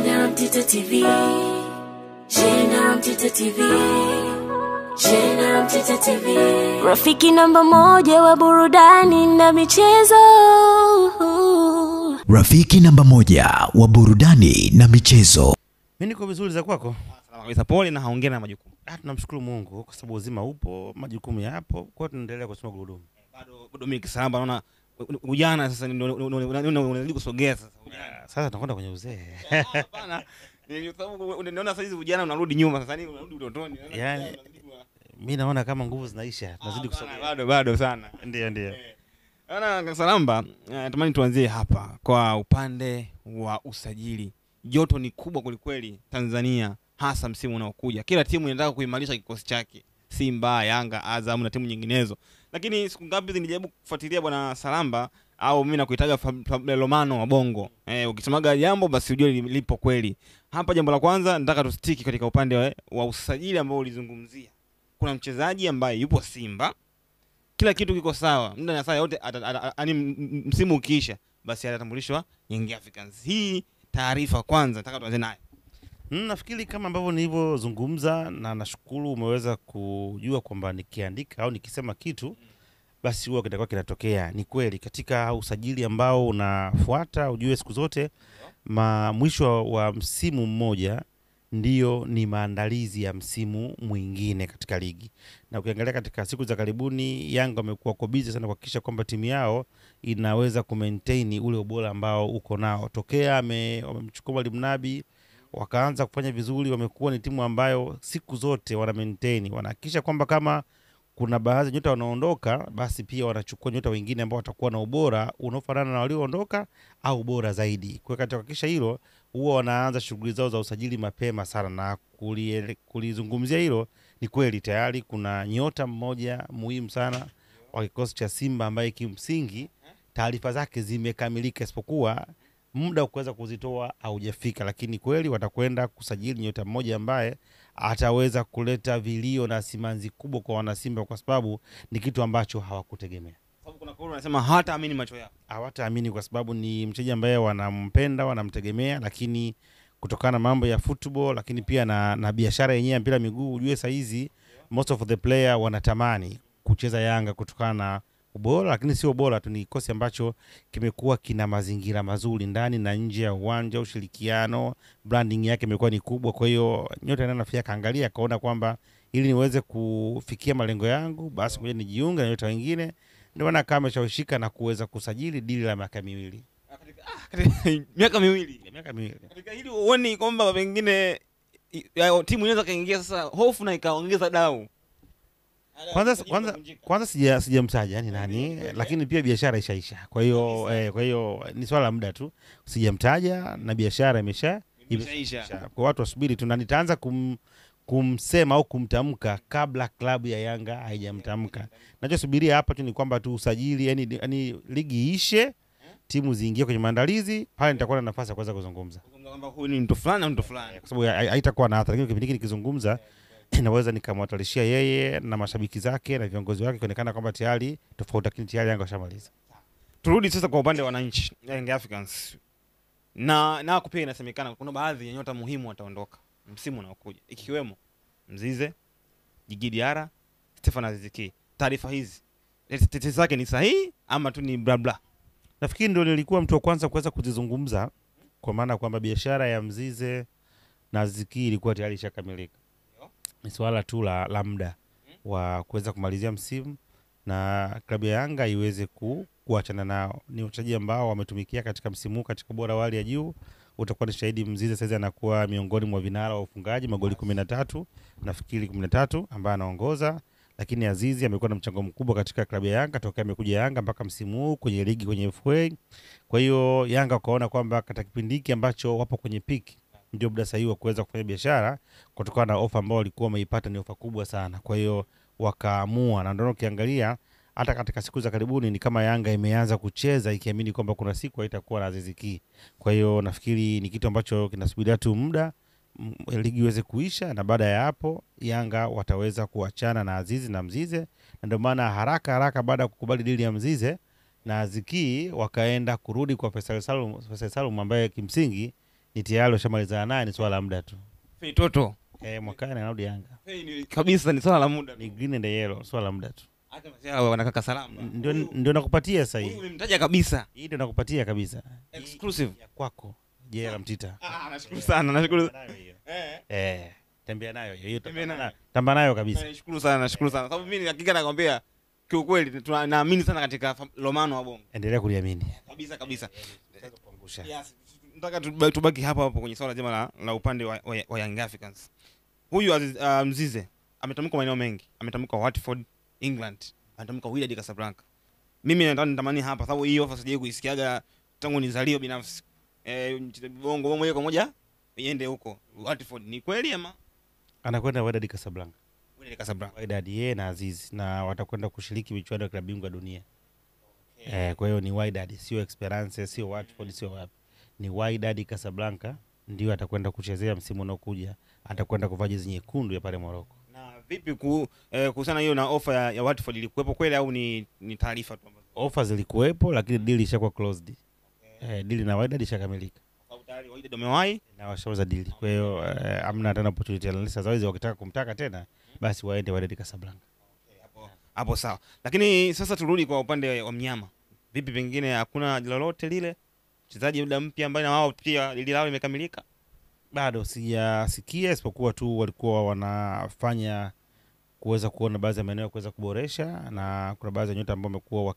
Jena Mtita TV, Jena Mtita TV, Jena Mtita TV. Rafiki namba moja wa burudani na michezo. Rafiki namba moja wa burudani na michezo. Mimi niko vizuri, za kwako? Salama kabisa, pole na hongera na majukumu. Tunamshukuru Mungu kwa sababu uzima upo, majukumu yapo, kwa hiyo tunaendelea kusoma gurudumu. Bado mimi kisamba naona ujana sasa ndio unazidi kusogea sasa. Sasa tunakwenda kwenye uzee. Hapana. Unaona sasa hizi ujana unarudi nyuma sasa, nini unarudi utotoni. Yaani mimi naona kama nguvu zinaisha, tunazidi kusogea. Bado sana. Ndio. Naona Salamba, natamani tuanzie hapa kwa upande wa usajili. Joto ni kubwa kwelikweli Tanzania, hasa msimu unaokuja. Kila timu inataka kuimarisha kikosi chake. Simba, Yanga, Azam na timu nyinginezo. Lakini siku ngapi nilijaribu kufuatilia bwana Salamba, au mimi nakuitaga Romano wa Bongo. Ukisemaga jambo basi ujue lipo kweli. Hapa jambo la kwanza nataka tustiki katika upande wa usajili ambao ulizungumzia. Kuna mchezaji ambaye yupo Simba. Kila kitu kiko sawa. Muda na saa yote yani msimu ukiisha basi atatambulishwa Young Africans. Hii taarifa kwanza nataka tuanze nayo. Nafikiri kama ambavyo nilivyozungumza, na nashukuru umeweza kujua kwamba nikiandika au nikisema kitu basi huwa kitakuwa kinatokea. Ni kweli katika usajili ambao unafuata, ujue siku zote mwisho wa msimu mmoja ndio ni maandalizi ya msimu mwingine katika ligi. Na ukiangalia katika siku za karibuni Yanga wamekuwa kwa busy sana kuhakikisha kwamba timu yao inaweza kumaintain ule ubora ambao uko nao. Tokea wamemchukua Mwalimu Nabi wakaanza kufanya vizuri, wamekuwa ni timu ambayo siku zote wana maintain, wanahakikisha kwamba kama kuna baadhi nyota wanaondoka basi pia wanachukua nyota wengine ambao watakuwa na ubora unaofanana na walioondoka au bora zaidi. Kwa hiyo kuhakikisha hilo, huwa wanaanza shughuli zao za usajili mapema sana, na kulizungumzia hilo ni kweli tayari kuna nyota mmoja muhimu sana wa kikosi cha Simba ambaye kimsingi taarifa zake zimekamilika isipokuwa muda wa kuweza kuzitoa haujafika, lakini kweli watakwenda kusajili nyota mmoja ambaye ataweza kuleta vilio na simanzi kubwa kwa wanasimba, kwa sababu ni kitu ambacho hawakutegemea. Sababu kuna kauli wanasema hawataamini macho yao. Hawataamini kwa sababu ni mchezaji ambaye wanampenda, wanamtegemea, lakini kutokana na mambo ya football, lakini pia na biashara yenyewe ya mpira miguu, ujue saa hizi most of the player wanatamani kucheza Yanga kutokana na ubora, lakini sio bora tu, ni kikosi ambacho kimekuwa kina mazingira mazuri ndani na nje ya uwanja, ushirikiano, branding yake imekuwa ni kubwa. Kwa hiyo nyota anafikia kaangalia kaona kwamba ili niweze kufikia malengo yangu basi ngoja nijiunge na nyota wengine. Ndio maana kama ameshawishika na kuweza kusajili dili la miaka miwili. Miaka miwili. Miaka miwili. Katika hili uone kwamba pengine timu inaweza kaingia sasa hofu na ikaongeza dau. Kwanza sijamtaja ni nani, lakini pia biashara ishaisha. Kwa hiyo kwa hiyo ni swala la muda tu. Sijamtaja na biashara imeshaisha. Kwa watu wasubiri tu, na nitaanza kumsema au kumtamka kabla klabu ya Yanga haijamtamka. Nachosubiria hapa tu ni kwamba tu usajili, yani ligi ishe, timu ziingie kwenye maandalizi, pale nitakuwa na nafasi ya kuweza kuzungumza. Kwamba huyu ni mtu fulani na mtu fulani. Kwa sababu haitakuwa na athari, lakini kipindi hiki nikizungumza naweza nikamwatalishia yeye na mashabiki zake na viongozi wake kuonekana kwamba tayari tofauti, lakini tayari Yanga washamaliza. Turudi sasa kwa upande wa wananchi, Young Africans. Na pia inasemekana kuna baadhi ya nyota muhimu wataondoka msimu unaokuja, ikiwemo Mzize, Djigui Diarra, Stefan Aziz Ki. Taarifa hizi tetesi zake ni sahihi ama tu ni bla bla? Nafikiri ndio nilikuwa mtu wa kwanza kuweza kuzizungumza, kwa maana kwamba biashara ya Mzize na Aziz Ki ilikuwa tayari ishakamilika. Ni swala tu la muda wa kuweza kumalizia msimu na klabu ya Yanga iweze kuachana nao. Ni wachezaji ambao wametumikia katika msimu katika ubora wa hali ya juu. Utakuwa ni shahidi, Mzize sasa anakuwa miongoni mwa vinara wa ufungaji magoli 13, nafikiri 13 ambaye anaongoza, lakini Azizi amekuwa na mchango mkubwa katika klabu ya Yanga tokea amekuja Yanga mpaka msimu huu kwenye ligi, kwenye FA. Kwa hiyo Yanga wakaona kwamba katika kipindi hiki ambacho wapo kwenye peak ndio muda sahihi wa kuweza kufanya biashara kutokana na ofa ambayo walikuwa wameipata, ni ofa kubwa sana. Kwa hiyo wakaamua, na ndio ukiangalia hata katika siku za karibuni ni kama Yanga imeanza kucheza ikiamini kwamba kuna siku haitakuwa na Aziz Ki. Kwa hiyo nafikiri ni kitu ambacho kinasubiria tu muda ligi iweze kuisha, na baada ya hapo Yanga wataweza kuachana na Azizi na Mzize, na ndio maana haraka haraka baada ya kukubali dili ya Mzize na Aziz Ki wakaenda kurudi kwa Faisal Salum ambaye kimsingi Ni tayari washamalizana naye, ni swala la muda tu. Feitoto. Mwakani anarudi Yanga. Kabisa ni swala la muda. Ni green and yellow, swala la muda tu. Hata masiala wanakaka salama. Ndio nakupatia sasa hii. Umemtaja kabisa. Hii ndio nakupatia kabisa. Exclusive ya kwako. Jela Mtita. Nashukuru sana, nashukuru. Tembea nayo hiyo. Tamba nayo kabisa. Nashukuru sana, nashukuru sana. Sababu mimi hakika nakwambia kiukweli tunaamini sana katika Lomano wa Bongo. Endelea kuliamini. Kabisa kabisa. Yes, nataka tubaki hapa hapo kwenye swala jema la upande wa Young Africans. Huyu Mzize ametamka maeneo mengi. Ametamka Watford, England, ametamka Wydad Casablanca. Mimi natamani hapa sababu hii ofa sijawahi kuisikiaga tangu nizaliwe binafsi. Bongo moja kwa moja iende huko Watford, ni kweli ama anakwenda Wydad Casablanca? Wydad Casablanca. Wydad yeye na Aziz na watakwenda kushiriki michuano ya klabu bingwa dunia. Okay. Kwa hiyo ni Wydad, sio Esperance, sio Watford, sio wapi. Ni Wydad Casablanca ndio atakwenda kuchezea msimu unaokuja. Atakwenda kuvaa jezi nyekundu ya pale Morocco. Na vipi kuhusiana hiyo na ofa ya Watford, ilikuwepo kweli au ni taarifa tu? Ofa zilikuwepo lakini deal ishakuwa closed. Okay. Deal na Wydad ishakamilika. Kwa sababu tayari Wydad wamewahi na washauza deal. Kwa hiyo hamna tena opportunity unless otherwise wakitaka kumtaka tena basi waende Wydad Casablanca. Okay, hapo sawa. Lakini sasa turudi kwa upande wa mnyama. Vipi pengine hakuna lolote lile mchezaji muda mpya ambaye na wao pia lili lao limekamilika? Bado sijasikia, isipokuwa tu walikuwa wanafanya kuweza kuona baadhi ya maeneo kuweza kuboresha, na kuna baadhi ya nyota ambao wamekuwa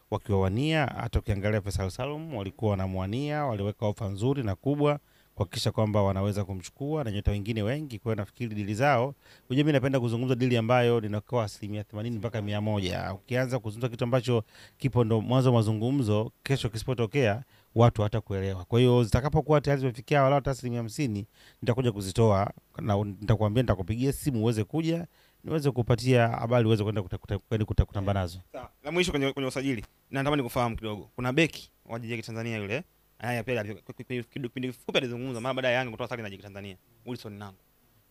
wakiwania. Hata ukiangalia Faisal Salum walikuwa wanamwania, waliweka ofa nzuri na kubwa kuhakikisha kwamba wanaweza kumchukua na nyota wengine wengi. Kwa hiyo nafikiri dili zao, unajua mimi napenda kuzungumza dili ambayo linakuwa 80% mpaka 100. Ukianza kuzungumza kitu ambacho kipo ndo mwanzo wa mazungumzo, kesho kisipotokea watu hatakuelewa. Kwa hiyo zitakapokuwa tayari zimefikia walau hata 50% nitakuja kuzitoa na nitakwambia, nitakupigia simu uweze kuja niweze kupatia habari uweze kwenda kutamba nazo. Sawa. La mwisho kwenye usajili, na natamani kufahamu kidogo. Kuna beki wa JKT Tanzania yule, haya pia kipindi kifupi alizungumza mara baada ya Yanga kutoa sare na JKT Tanzania, Wilson Nangu.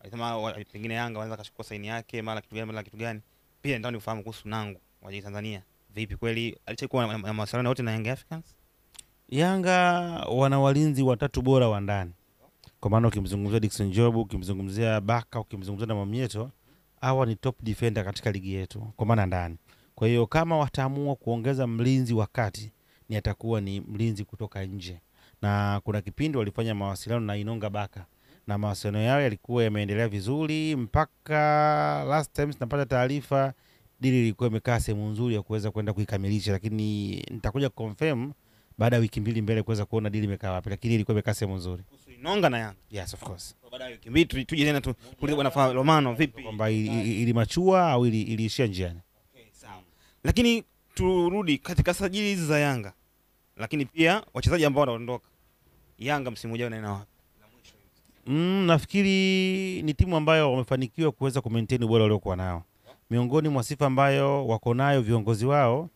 Alisema pengine Yanga wanaweza kashukua saini yake mara kitu gani mara kitu gani. Pia natamani kufahamu kuhusu Nangu wa JKT Tanzania. Vipi kweli alichokuwa na mawasiliano yote na Young Africans? Yanga wana walinzi watatu bora wa ndani. Kwa maana ukimzungumzia Dickson Job, ukimzungumzia Baka, ukimzungumzia na Mamieto, hawa ni top defender katika ligi yetu kwa maana ndani. Kwa hiyo kama wataamua kuongeza mlinzi wa kati, ni atakuwa ni mlinzi kutoka nje. Na kuna kipindi walifanya mawasiliano na Inonga Baka, na mawasiliano yao yalikuwa yameendelea vizuri mpaka last time tunapata taarifa dili ilikuwa imekaa sehemu nzuri ya kuweza kwenda kuikamilisha, lakini nitakuja confirm baada ya wiki mbili mbele kuweza kuona dili imekaa wapi, lakini ilikuwa imekaa sehemu nzuri. Kuhusu Inonga na Yanga. Yes, of course. Baada ya wiki mbili tuje tena tuulize bwana Lomano vipi kwamba ilimachua au iliishia njiani. Okay, sawa. Lakini turudi katika sajili hizi za Yanga. Lakini pia wachezaji ambao wanaondoka Yanga msimu ujao naenda wapi? Nafikiri ni timu ambayo wamefanikiwa kuweza kumaintain ubora waliokuwa nao. Miongoni mwa sifa ambayo wako nayo viongozi wao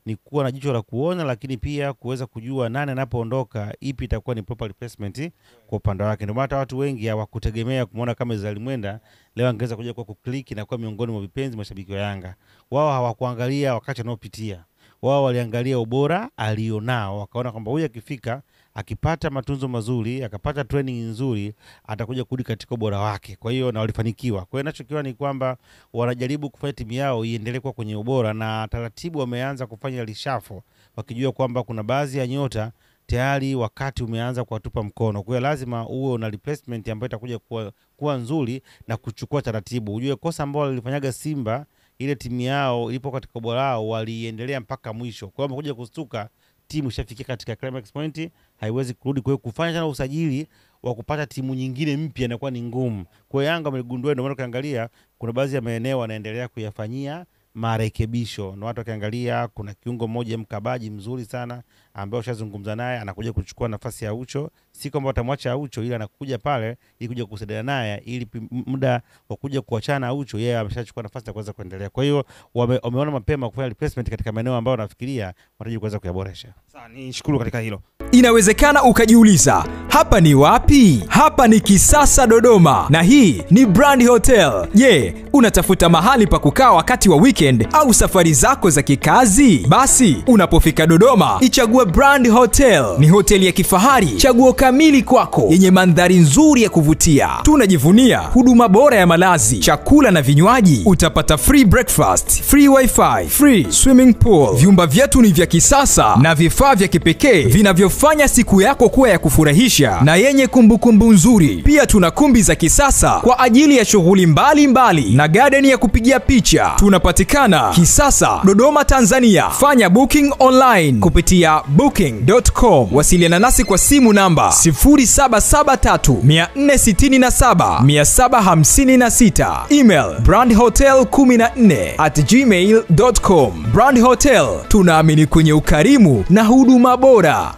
ni kuwa na jicho la kuona, lakini pia kuweza kujua nani anapoondoka ipi itakuwa ni proper replacement kwa upande wake. Ndio maana watu wengi hawakutegemea kumuona kama Israel Mwenda leo angeweza kuja kwa kuclick na kuwa miongoni mwa vipenzi mashabiki wa Yanga. Wao hawakuangalia wakati anaopitia. Wao waliangalia ubora alionao, wakaona kwamba huyu akifika, akipata matunzo mazuri, akapata training nzuri, atakuja kurudi katika ubora wake. Kwa hiyo na walifanikiwa. Kwa hiyo ninachokiona ni kwamba wanajaribu kufanya timu yao iendelee kuwa kwenye ubora, na taratibu wameanza kufanya reshuffle wakijua kwamba kuna baadhi ya nyota tayari wakati umeanza kuwatupa mkono. Kwa hiyo lazima uwe una replacement ambayo itakuja kuwa nzuri na kuchukua taratibu. Ujue kosa ambalo walifanyaga Simba, ile timu yao ilipo katika ubora wao waliendelea mpaka mwisho. Kwa hiyo wamekuja kustuka timu ishafikia katika climax point, haiwezi kurudi. Kwa hiyo kufanya tena usajili wa kupata timu nyingine mpya inakuwa ni ngumu. Kwa hiyo Yanga wamegundua, ndio maana ukiangalia kuna baadhi ya maeneo wanaendelea kuyafanyia marekebisho. Na watu wakiangalia kuna kiungo mmoja mkabaji mzuri sana ambaye ushazungumza naye anakuja kuchukua nafasi ya Ucho. Si kwamba watamwacha Ucho, ila anakuja pale ili kuja kusaidiana naye ili muda wa kuja kuachana Ucho yeye ameshachukua nafasi ya kuweza kuendelea. Kwa hiyo wameona mapema kufanya replacement katika maeneo ambayo wanafikiria wataji kuweza kuyaboresha. Sawa, nishukuru katika hilo. Inawezekana ukajiuliza, hapa ni wapi? Hapa ni Kisasa Dodoma, na hii ni Brand Hotel. Je, unatafuta mahali pa kukaa wakati wa weekend au safari zako za kikazi? Basi unapofika Dodoma, ichague Brand Hotel. Ni hoteli ya kifahari, chaguo kamili kwako yenye mandhari nzuri ya kuvutia. Tunajivunia huduma bora ya malazi, chakula na vinywaji. Utapata free breakfast, free wifi, free swimming pool. Vyumba vyetu ni vya kisasa na vifaa vya kipekee vinavyofanya siku yako kuwa ya kufurahisha na yenye kumbukumbu nzuri. Pia tuna kumbi za kisasa kwa ajili ya shughuli mbalimbali na garden ya kupigia picha. Tunapatikana Kisasa, Dodoma, Tanzania. Fanya booking online kupitia booking.com. Wasiliana nasi kwa simu namba 0773 467 756. Email brandhotel14@gmail.com. Brand Hotel, tunaamini kwenye ukarimu na huduma bora.